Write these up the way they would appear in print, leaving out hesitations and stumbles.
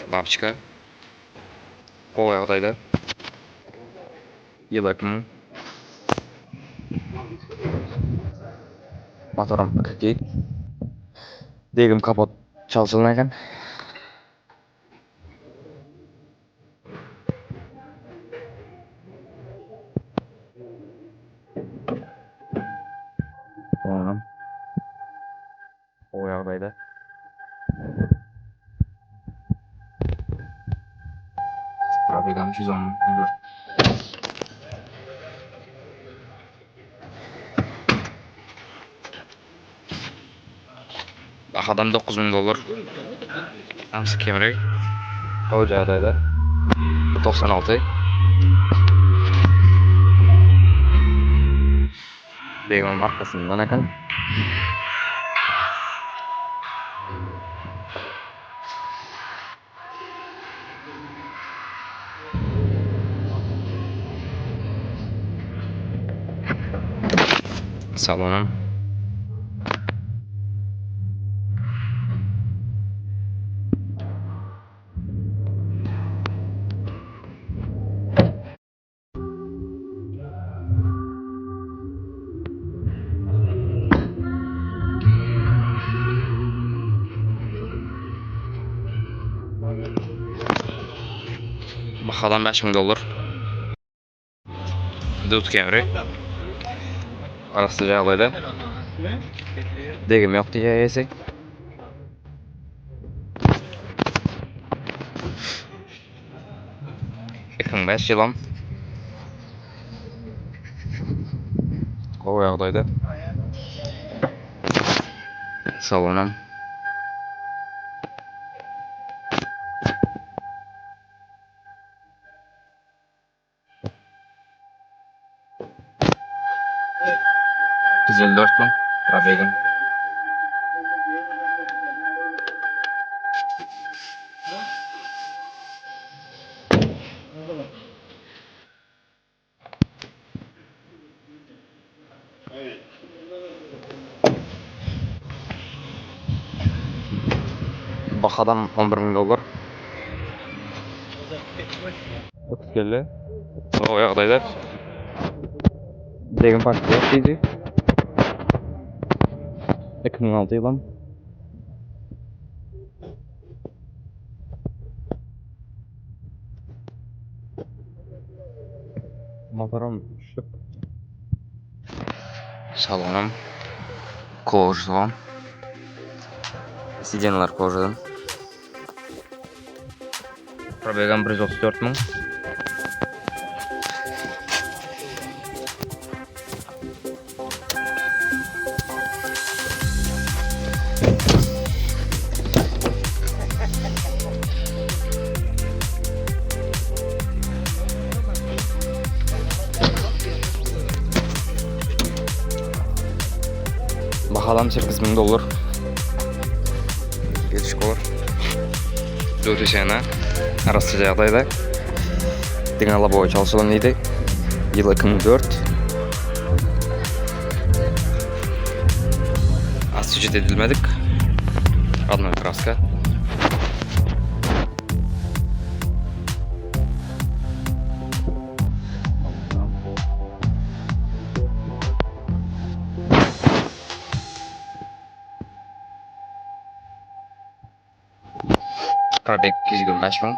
Babçka. Gowy ýagdaýda. Ýyl 2000. Motoram 2. Degim kapot çalşylan eken. Oňam gowy ýagdaýda. Probegam 114. Bahadan 9000 dollar. Hamsi Camry. Gowy ýagdaýda. 96. Begimem arkasyndan eken. Salonam. Bahadan 5000 dollar. Dut Camry. Arasy ýagdaýda. Degim ýok diýýär eýesi. 2005 ýylam. Gowy ýagdaýda. Salonam. 154 müň probegim. Bahadan 11 müň dollar. Öküz kelle. O ýagdaýda. Degim farky ýok diýdi. 2006 ýylam. Motoram üçlük. Salonam kožadan. Sidenler kožadan. Probegam 134 müň. Bahalam 8000 dollar. Gelişik bolar. Dört sene arassa ýagdaýda. Diňe lobowy çalşylan diýdi. Ýyl 2004. Asücet edilmedik. Rodnoy kraska. Probeg 125 müň.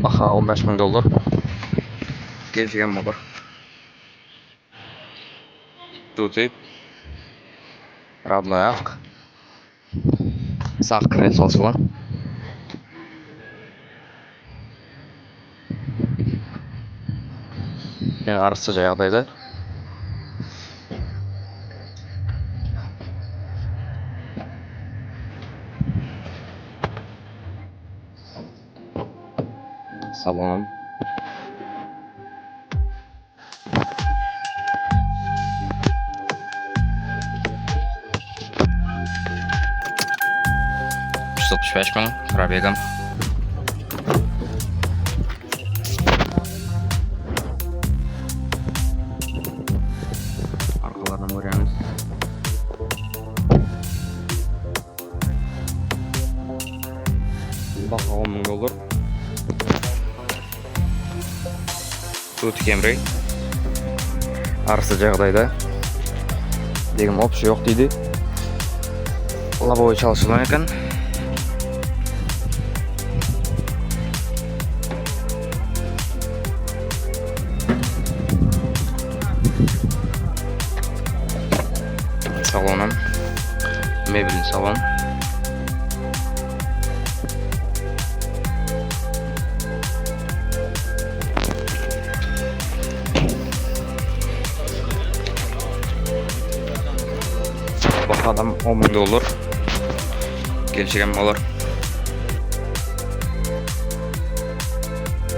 Baha 15 müň dollar. Gelşigem bolar. Duty. Radnoý ak. Sag kreslosu bar. Ýene arassaja ýagdaýda. Salon. 365 müň probegim. Arkalaryndan görýäňiz. Suzuki Camry. Arassa ýagdaýda. Degim opşy ýok diýdi. Labowy çalşylan eken. Salonam. Mebelin salon. Bahadam 10 dollar. Gelişigem bolar.